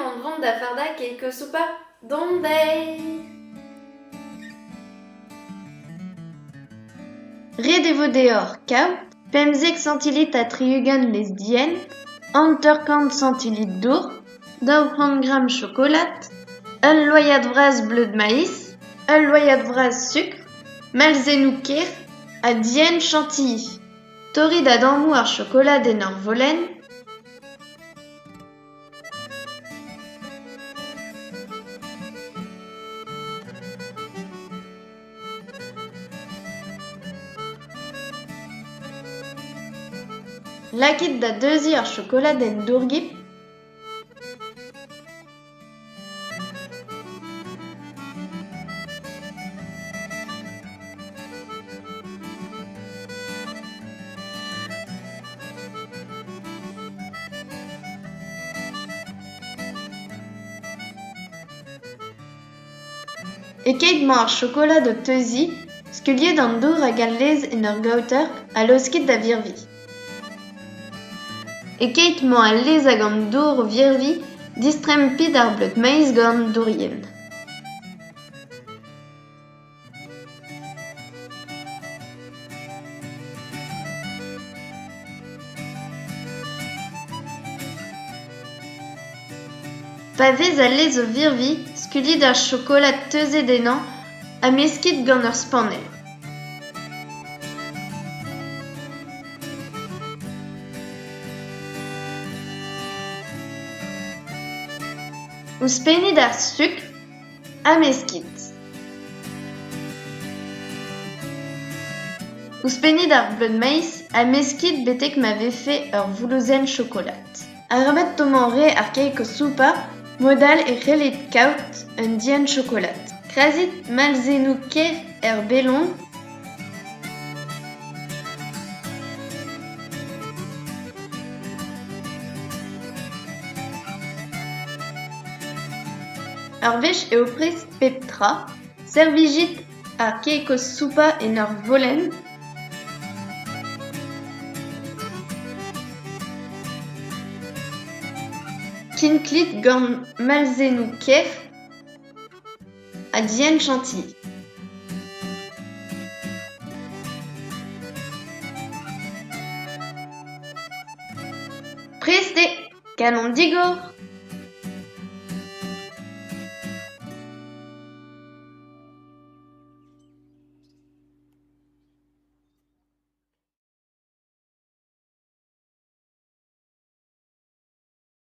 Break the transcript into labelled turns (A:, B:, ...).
A: emaon 'vont da fardañ keiko soupa. Dont dezhi!
B: Ret e vo deoc'h kaout 15 santilitr ha 60 lez-dienn, 50 santilitr dour, 200 gramm chokolad, ul loaiad vras bleud maiz, ul loaiad vras sukr, malzennoù kerc'h ha dienn chantilly. Torrit a-dammoù ar chokolad en ur volenn. Lakit da deuziñ ar chokolad en dour-gib. E-keit 'mañ ar chokolad o teuziñ, skuilhit an dour hag al laezh en ur gaoter ha laoskit da virviñ. E-keit 'mañ al laezh hag an dour o virviñ, distrempit ar bleud maiz gant an dour yen. Pa vez al laezh o virviñ, skuilhit ar chokolad teuzet ennañ ha meskit gant ur spanell. Ouzhpennit ar sukr ha meskit. Ouzhpennit ar bleud maiz ha meskit betek ma vefe ur voulouzenn chokolad. Arabat tommañ re ar keik o soupañ, mod-all e c'hellit kaout un dienn chokolad. Krazit malzennoù ker er belon. Ur wech eo prest pep tra, servijit ar keik o soupañ en ur volenn. Kinklit gant malzennoù kerc'h ha dienn chantilly. Prest eo! Kalon digor!